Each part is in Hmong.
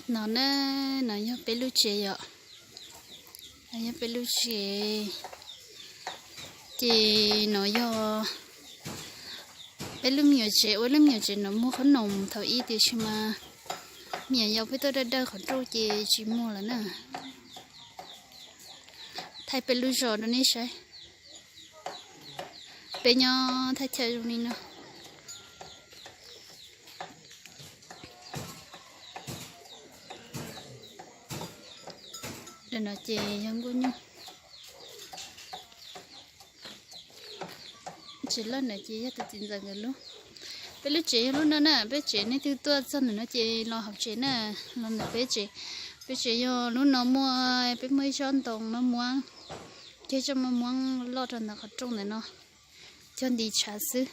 No na, no yog peb lub tsev yom. No yog peb lub tsev. Ces no yog peb lub me nyuam tsev, ua lub me nyuam tsev no muag qhob noom thaum ub tiam sis mas me nyuam yaus peb tuaj dawj dawj qhov rooj ces tsis muag lawm na. Thaij peb lub zos rau nej saib. Peb nyob thaj chaw zoo li no. Ntawm no ces yog Nkauj Nyuj. Tsev loj ntawm ces yog tus txiv ntxawm nkawd lub. Peb lub tsev yog lub no na, peb tsev nej twg tuaj txog ntawm no ces los hauv tsev na, los ntawm peb tsev. Peb tsev yog lub no muaj, peb muaj ib tsob ntoo no muab, cog ib tsob muab muab loj rau ntawm qhov rooj ntawm no, cog nti tshav xwb.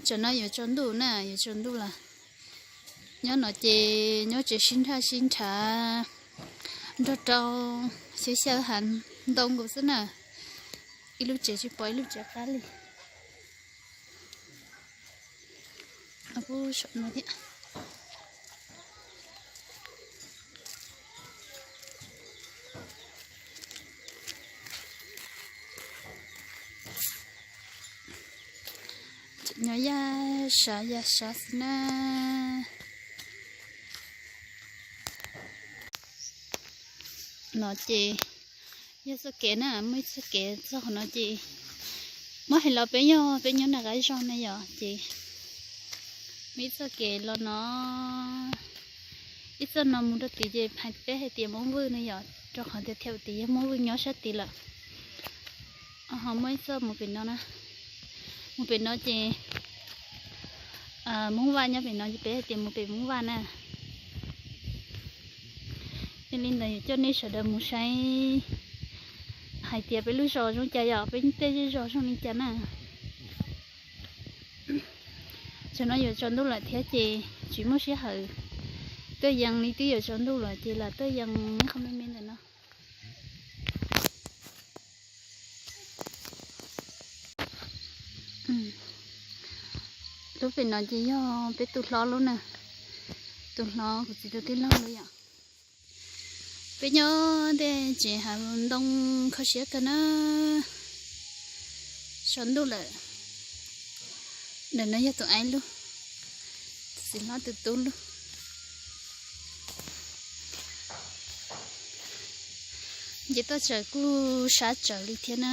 Tam no yuav tsaus ntuj na, yuav tsaus ntuj lawm. Nyob no ces nyob tsev sib nrhaj sib nrhav nrog rau xyab xyaw hav ntoo nkaus xwb na. Ib lub tsev tsis pom ib lub tsev qab li. Kuv saum no thiab. Nyob yaj sav yaj sav xwb na. No ces yog txoj kev na, muaj ib txoj kev txog qhov no ces muab hais los peb yog peb nyob nram qab zos na yom, ces muaj ib txoj kev los no, ib txoj no mus rau tid ces hais peb hais tias Hmoob Vwj na yom, rau qhov tias thaj tim yog Hmoob Vwj nyob sab tid lawm. Ho muaj ib txoj mus pem no na, mus pem no ces Hmoob Vaj nyob pem no ces peb hais tias mus pem Hmoob Vaj na. Yog li ntawd yuav coj nej sawv daws mus saib hais tias peb lub zos zoo cas yom, peb tej zej zos zoo li cas na. Tam no yuav tsaus ntuj lawm thiab ces tsis muaj sij hawm tuaj yees li, twb yuav tsaus ntuj lawm ces lam tuaj yees nyob qhov me me ntawm no. Lub pem no ces yog peb tus hlob lub na, tus hlob kuv txiv tus tij laug lub yom. Peb nyob tej tsev hav ntoo kho siab kawg na. Tsaus ntuj lawm. Ntawm no yog tus aib lub, tus txiv hlob tus tub lub. Nce toj tsawm kuj sab tsawv li thiab na.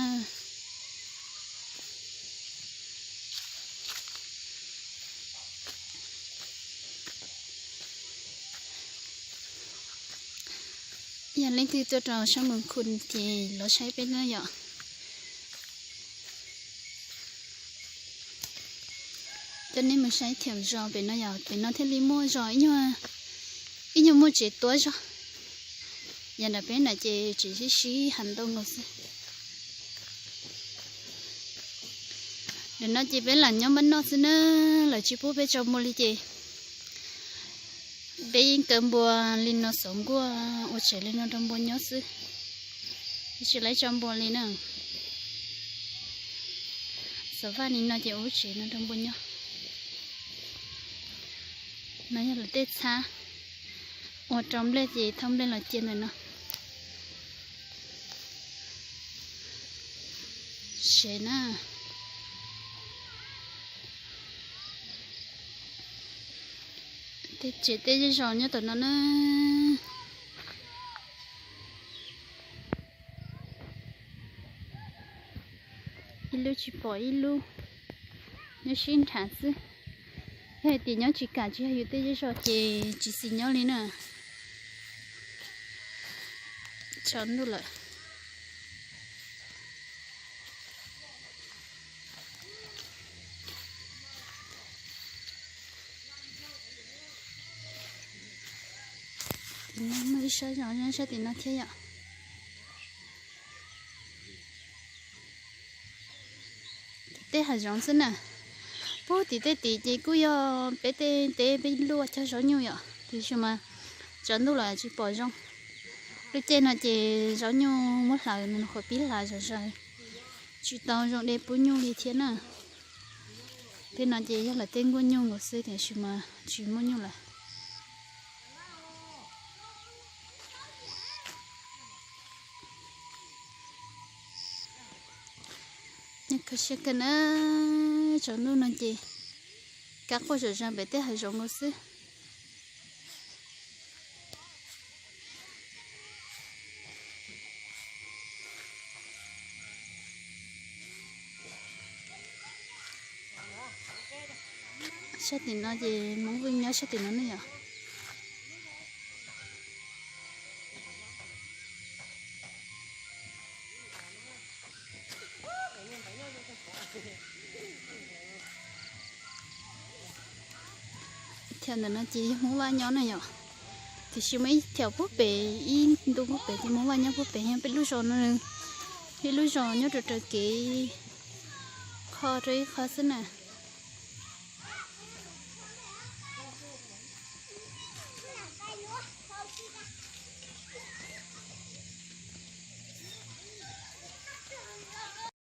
Yog leej twg tuaj rau sab Moos Khum ces los saib peb na yom. Coj nej mus saib thiab zos pem no yom, pem no thiaj li muaj zos ib nyuag, ib nyuag muaj tsev tuab zog. Yog nram peb na ces tsev sib sib hav ntoo nkaus xwb. Ntawm no ces peb lam nyob npaj noj xwb na, lawv tsis pub peb tso npua li ces peb yeej kaw npua li no xov nkuaj ua tsev li no rau npua nyob xwb, tsis tau tso npua li na. Xov vaj li no ces ua tsev no rau npua nyob. No yog lawv tej txhab ua rau nplej ces thauj nplej los cia ntawm no. Sev na. Tej tsev tej zej zos nyob tom no na. Ib lub tsis pom ib lub, nyob sib nrhav xwb. Yog hais tias nyob tsis kam tsis yog yus tej zej zos ces tsis xis nyob li na. Tsaus ntuj lawm. Tim no muaj ib sab zos nyob sab tim no thiab yom. Tim tej hav zoov xwb na. Puag tim tej tim ces kuj yog peb tej teb peb luaj cog zaub nyuj yom, tiam sis mas tsaus ntuj lawm tsis pom zoo. Lub caij no ces zaub nyuj muab hlawv nws qhuav pib hlav zom zaws, tsis tau zoo de pub nyuj li thiab na. Tej no ces yog lawv tej nkuaj nyuj nkaus xwb tiam sis mas tsis muaj nyuj lawm. Kho siab kawg na, tsaus ntuj no ces kab quaj zom zaws pem tej hav zoov nkaus xwb. Sab tim no ces Hmoob Vwj nyob sab tim no ne yom. Thiab ntawm no ces yog Hmoob Vaj nyob ne yom. Tiam sis muaj ib thiam puag pem ib ntu puag pem ces Hmoob Vaj nyob puag pem, yog peb lub zos no, peb lub zos nyob rau raws kev qho rau ib qho xwb na.